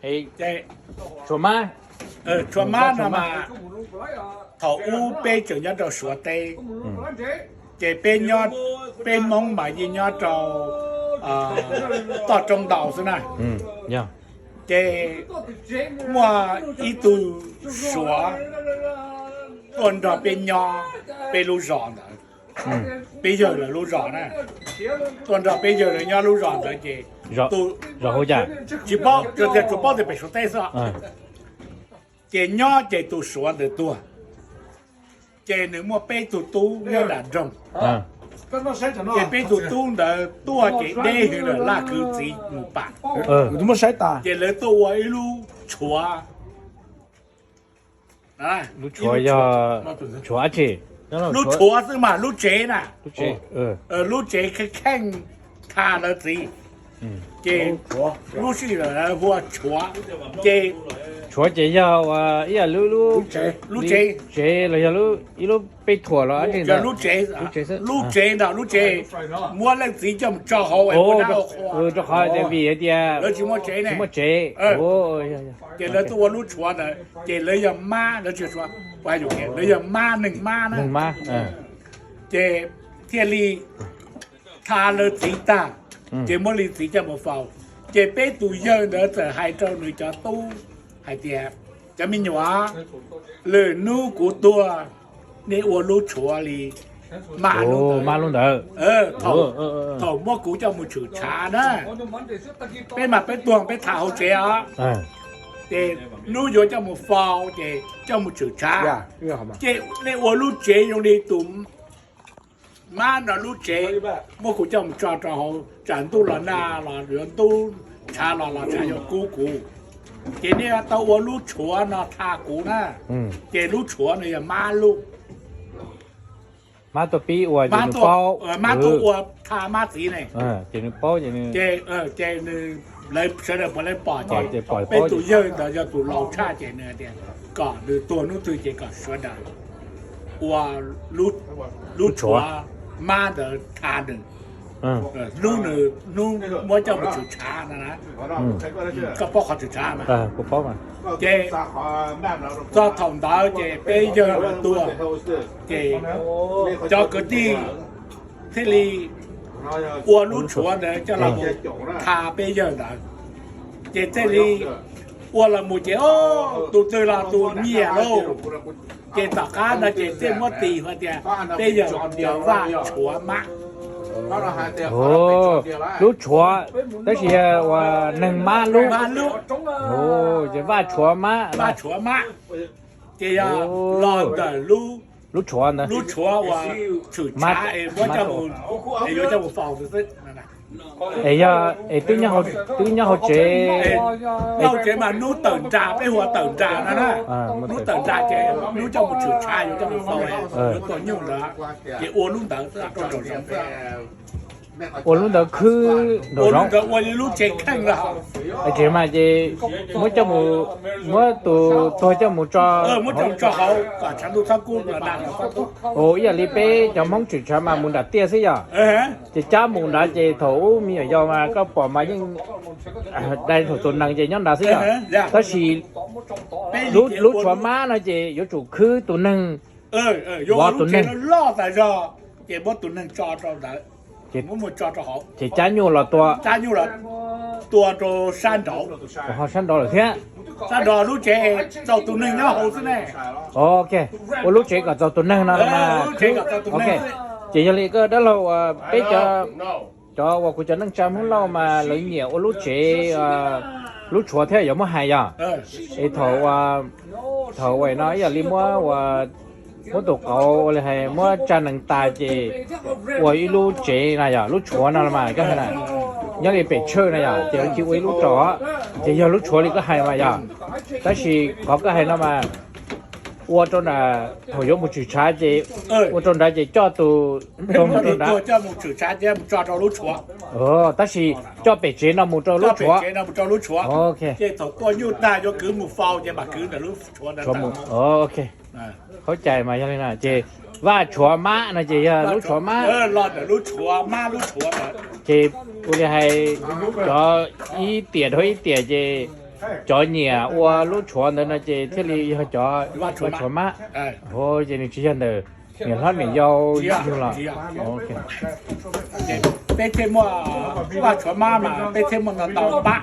Tshuav mab, tshuav mab no mas thaum ub peb tseem nyob rau Suav teb, ces peb nyob, peb Hmoob mas yeej nyob rau toj roob ntau xwb na. Ces muaj ib tug Suav tuaj nrog peb nyob peb lub zos ntawd, peb yawg lawv lub zos na, tuaj nrog peb yawg lawv nyob lub zos ntawd ces tsis paub, tsuas paub tias pem Suav teb xwb. Ces nyob ces tus Suav ntawd tuag, ces nws muaj peb tug tub nyob nram nroog. Ces peb tug tub ntawd tuaj ces deb heev lawm, laj kwv txiv mus pam. Ces lawv tuaj ua ib lub tshuav. Lub tshuav yog tshuav dab tsi? Lub tshuav xwb mas lub tsev na, lub tsev kheej kheej tha lawv txiv, ces lub sij hawm hu ua tshuav. Ces tshuav ces yog ua ib yam li lub tsev los yog ib lub peb thuam los dab tsi ntawd? Lub tsev ntawd, lub tsev muab leej txiv coj mus tso hauv, rau qhov tias vim hais tias lawv tsis muaj tsev, tsis muaj tsev. Ces lawv tuaj ua lub tshuav ntawd ces lawv yog mab, lawv tsis, lawv yog mab, neeg mab na. Ces thiaj li tha lawv txiv tag, ces muab li txiv coj mus faus. Ces peb tus yawg ntawd txawm hais rau nws cov tub hais tias, cov me nyuam, lwm hnub kuv tuag, nej ua lub tshuav li mab lub ntawd. Thaum muab kuv coj mus tshwm tshav na, peb mas peb tuag peb tha hauv tsev os, ces hnub yuav coj mus faus ces coj mus tshwm tshav, ces nej ua lub tsev zoo li tus mab no lub tsev, muab kuv coj mus tso rau hauv, tsam ntuj los nag los yuav ntub, tshav los los tshav yuav kub kuv. Ces nej tau ua lub tshuav no tha kuv na, ces lub tshuav no yog mab lub. Mab tuaj pib ua, mab tuaj ua tha mab txiv ne, ces nws paub, ces nws, lawv sawv daws puav leej pom, ces peb tus yawg ntawd yog tus laus tshaj ces nws tias kom nws tuag hnub twg ces kom sawv daws ua lub tshuav mab ntawd tha nws, hnub nws, hnub muab coj mus tshwm tshav no na. Koj paub qhov tshwm tshav mas? Ces txog thaum ntawd ces peb yawg lawv tuag, ces cov kwv tij thiaj li ua lub tshuav ntawd coj los mus tha peb yawg ntawd. Ces thiaj li ua los mus ces tus twg los tus nyiam lauj. Ces tom qab no ces thiaj muab tis hais tias peb yawg vaj tshuav mab. Lub tshuav, tab sis yog ua neeg mab lub. Ces vaj tshuav mab, vaj tshuav mab, ces yog los ntawm lub tshuav ntawd, lub tshuav uas tshwm tshav es muab coj mus, es yuav coj mus faus xwb. Es yog es twb nyob hauv tsev, nyob hauv tsev mas hnub tawm nra, peb hu ua tawm nra no na. Hnub tawm nra ces hnub coj mus tshwm tshav yuav coj mus faus, yuav tua nyuj ntawd, ces ua lub ntawd rau nraum zoov. Ua lub ntawd khwb nraum zoov, ua li lub tsev kheej lawm. Tsev mas ces muab coj mus, muab tus tuag coj mus tso, muab coj mus tso hauv kom tshav ntuj txhob kub. Ua ib yam li peb cov Hmoob tshwm tshav mas mus nram tiaj xwb yom. Ces cab mus nrad ces thaum ub me nyuam yaus mas koj pom mas yeej dai thaum tus nees ces nyob nrad xwb yom. Tab sis lub tshuav mab no ces yuav tsum khwb tus neeg, yuav ua tus neeg loj tas zog, ces muab tus neeg tso rau ntawd, ces muab mus tso rau hauv, ces cab nyuj los tua, cab nyuj los tua rau sab nraud, ho sab nraud lawm thiab. Sab nraud lub tsev txaus tus neeg nyob hauv xwb ne. Ok, ua lub tsev kom txaus tus neeg no los mas. Ces yog li koj dab laug uas peb cov, cov uas kuv cov neej tsa Hmoob Lauj mas lawv nyiam ua lub tsev, lub tshuav thiab yuav muab hais yog. Es thaum, thaum uas no ib yam li muab ua, muab tus qauv ua li hais muab tsa nees tas ces ua ib lub tsev na yog lub tshuav no los mas koj hais na. Nyob li pem tshawj na yog ces lawv cia ua ib lub rau, ces yog lub tshuav li koj hais mas yog. Tab sis qhov koj hais no mas ua rau nram, thaum yuav mus tshwm tshav ces ua rau nrad ces coj tus tuag mus rau nrad, coj mus tshwm tshav ces mus tso rau lub tshuav. Tab sis coj pem tsev no mus rau lub tshuav, ces thaum tua nyuj tag yuav kwv mus faus ces mam kwv ntawm lub tshuav ntawd. Ok, khaub cai mas yog li no ces vaj tshuav mab no ces yog lub tshuav mab, los ntawm lub tshuav mab lub tshuav ntawd. Ces ua li hais cov ib tiam dhau ib tiam ces cov nyiam ua lub tshuav ntawd no ces thiaj li yog cov vaj tshuav mab. Ces nws tsis yog ntawm niam hlob niam yau yug los. Peb thiaj muaj vaj tshuav mab mas peb thiaj muaj ntau ntau pab.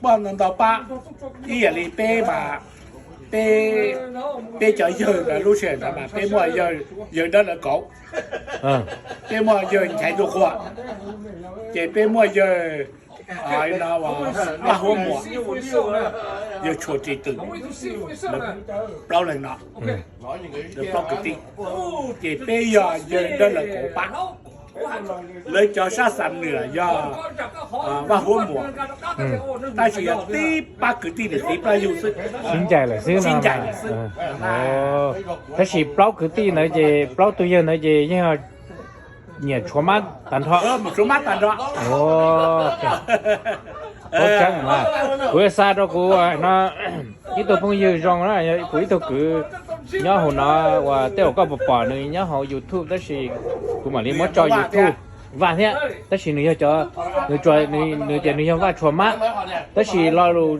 Muaj ntau ntau pab, ib yam li peb mas peb, peb cov yawg ntawd lub sij hawm ntawd mas peb muaj yawg Dawb Lawv Kauv, peb muaj yawg Nchaiv Ntuj Qhua, ces peb muaj yawg Vaj Huab Muas, yawg Tshua Ris Twm, plaub leeg no, plaub kwv tij, ces peb yog yawg Dawb Lawv Kauv pab. Lawv cov sab Xam Nwm yog Vaj Huab Muas, tab sis yog tib pab kwv tij niam txiv plab yug xwb, sib ncaim lawm xwb. Tab sis plaub kwv tij ntawd ces plaub tug yawg ntawd ces yeej nyiam tshuav mab tag nrho. Tshuav mab tag nrho. Paub tseeb mas, kuv xa rau kuv no ib tug phooj ywg zoo na, kuv ib tug kwv nyob hauv no, uas tej uas koj pom pom nws nyob hauv YouTube tab sis kuv mam li muab tso YouTube, Vaj thiab, tab sis nws yog cov, nws tias nws yog Vaj tshuav mab, tab sis lo lus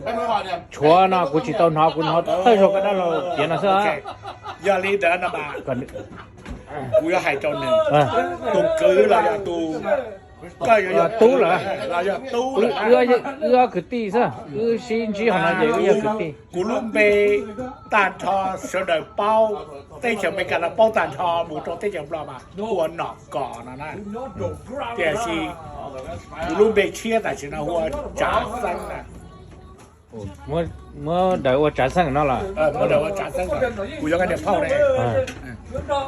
tshuav no kuv tsis tau hnov, kuv hnov thawj zaug koj dab laug piav no xwb. Yog li ntawd no mas kuv yuav hais rau nws, tus kwv los yog tus, koj yuav yog tub lawm, los yog tub lawm, wb ob kwv tij xwb, wb sib ntsib hauv no ces wb yog kwv tij. Kuv lub npe tag nrho sawv daws paub, teb chaws Amelikas no paub tag nrho mus rau teb chaws Nplog mas hu ua Nom Kos no na. Tiam sis kuv lub npe tshiab tam sim no hu ua Tsav Xeeb na. Muab daws ua Tsav Xeeb no los? Muab daws ua Tsav Xeeb, kuv yuav koj niag phauj ne.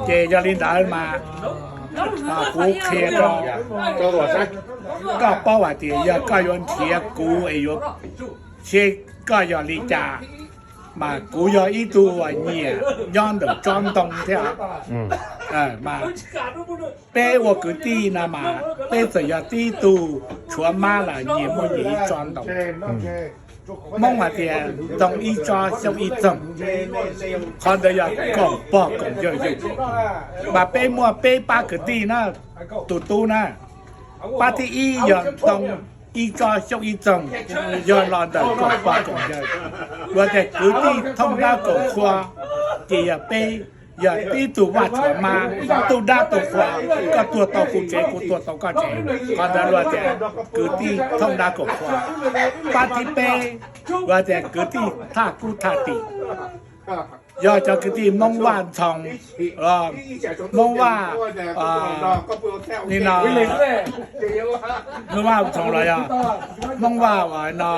Ces yog li ntawd mas kuv qhia rau koj paub hais tias yog koj yuav nrhiav kuv es yuav, seb koj yog li cas, mas kuv yog ib tug uas nyiam nyob ntawm tsob ntoo thiab. Mas peb ua kwv tij no mas peb txawm yog tib tug tshuav mab los nyias muaj nyias ib tsob ntoo. Hmoob hais tias ntoo ib tsob xyoob ib txoog, qhov ntawd yog koom pog koom yawg yug. Mas peb muaj peb pab kwv tij na, tus tub na, pab thib ib yog ntoo ib tsob xyoob ib txoog, yog los ntawm koom pog koom yawg. Luag tias kwv tij thooj dab koom qhua, ces yog peb, yog tib tug vaj tshuav mab, tu dab tu qhua, koj tuag tau kuv tsev, kuv tuag tau koj tsev, qhov ntawd luag tias kwv tij thooj dab koom qhua. Pab thib peb luag tias kwv tij thaj kub thaj tim, yog cov kwv tij Hmoob Vaj Ntxhoo, Hmoob Vaj, li no, Hmoob Vaj Ntxhoo los yog Hmoob Vaj uas no,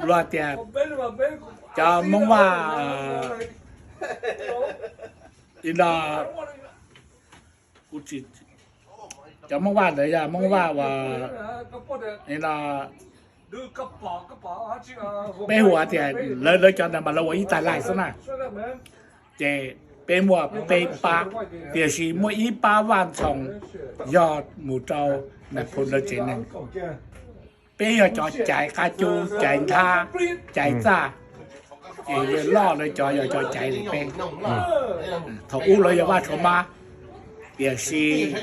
luag tias cov Hmoob Vaj, li no, cov Hmoob Vaj ntawd yog Hmoob Vaj uas, li no, peb hu tias lawv, lawv cov ntawd mas lawv ua ib tais laij xwb na. Ces peb muaj peb pab, tiam sis muaj ib pab Vaj Ntxhoo yog mus rau Nais Phoo lawv tsev neeg. Peb yog cov caiv qab cub, caiv nthab, caiv txaj, ces lawv loj lawv cov yog cov caiv li peb. Thaum ub lawv yog vaj tshuav mab, tiam sis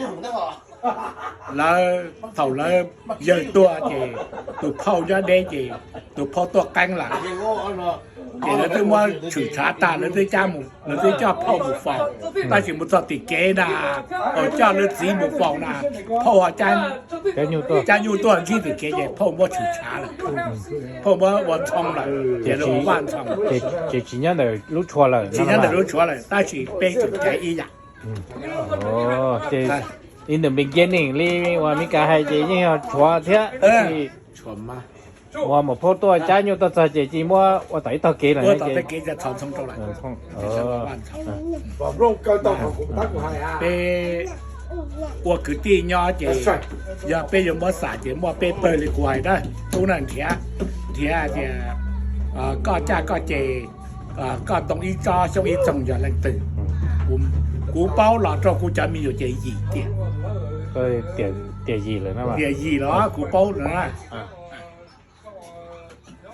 lawv, thaum lawv yawg tuag ces tus phauj nyob deb ces tus phauj tuaj qeeb lawm, ces lawv twb muab tshwm tshav tag, lawv twb cab mus, lawv twb coj phauj mus faus, tab sis mus txog tim kev na, thaum coj lawv txiv mus faus na, phauj ho cab nyuj tuaj ntsib tim kev ces phauj muab tshwm tshav lawm. Phauj muab ua ntxhoo lawm, ces lawv ua Vaj Ntxhoo. Ces tsis nyob ntawm lub tshuav lawm, tsis nyob ntawm lub tshuav lawm, tab sis peb tseem caiv ib yam. Ces in the beginning li uas Meskas hais ces yeej yog tshuav thiab, tab sis uas muam phauj tuaj cab nyuj tuaj txog ces cia muab ua tom ib tog kev lawm, ua tom kev txhos ntxhoo rau lawm. Peb ua kwv tij nyob ces yog peb yuav muab xam ces muaj peb pawg li kuv hais na, tub na nrhiav, nrhiav tias koj caj koj ces, koj ntoo ib tsob xyoob ib txoog yog leej twg. Kuv paub los rau kuv cov me nyuam ces yim tiam. Tiam yim los kuv paub na.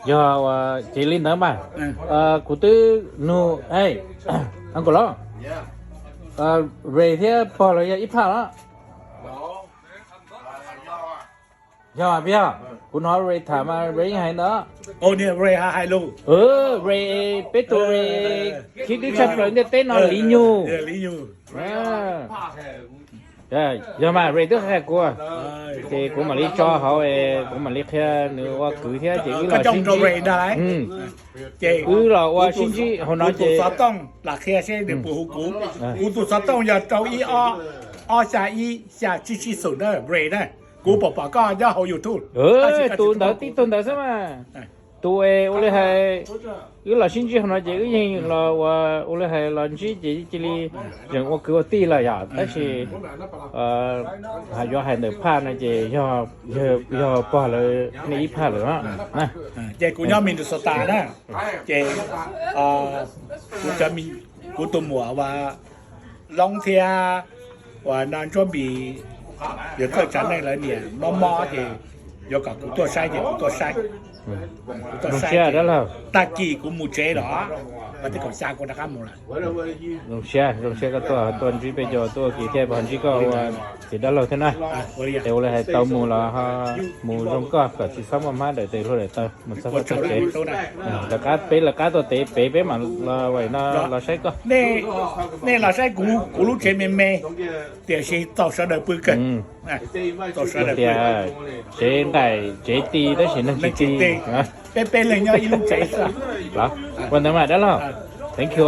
Yog ces li ntawd mas kuv twb nug, uncle los, Ray thiab pog los yog ib phaj los? Yog, yog. Kuv hnov Ray tham mas Ray yeej hais ntawd. Ray hais lus. Ray, peb tus Ray khib dwb tshaj plaws ntiaj teb no Li Nyug. Yog mas Ray twb qhia kuv, ces kuv mam li tso hauv, kuv mam li qhia nws ua kwv thiab ces wb los sib ntsib. Wb los ua sib ntsib hauv no ces xov tooj lam qhia seb nws puas hu kuv. Kuv tus xov tooj yog rau ib ob, ob xya ib xya tsib tsib xoom na, Ray na. Kuv pom pom koj nyob hauv YouTube. Tus ntawd tib tug ntawd xwb mas. Tus ua li hais, wb los sib ntsib hauv no ces wb yeej los ua, ua li hais los ntsib ces cia li tseem ua kwv ua tij lawm yom, tab sis yuav hais ntawm phaj no ces yog pog lawv nej ib phaj lawm na. Ces kuv nyob Minnesota na, ces kuv, kuv tus muam uas Loob thiab uas no Ntsuab Npis, yuav txawj tsav neej lawv niam mob mob ces yuav kom kuv tuaj saib ces kuv tuaj saib. Kuv tuaj saib, tag kis kuv mus tsev los, vas thib kaum xya kuv rov qab mus lawm. Zoo siab, zoo siab koj tuaj, tuaj ntsib peb cov tuaj ua kwv thiab pog ntsib koj ua txiv dab laug thiab na. Es ua li hais tau mus los mus zoo koj kom tsis txhob muaj hmab dawm tes hlua dawm taw mus txog koj txog tsev. Lawv qab peb lawv qab tuaj tev pem peb mam los no los saib koj. Nej los saib kuv, kuv lub tsev me me, tiam sis txaus sawv daws pw kawg. Tias tsev nqaim tsev ti tab sis neeg tsis ti. Peb peb leeg nyob ib lub tsev xwb. Ua ntawd mas dab laug, thank you.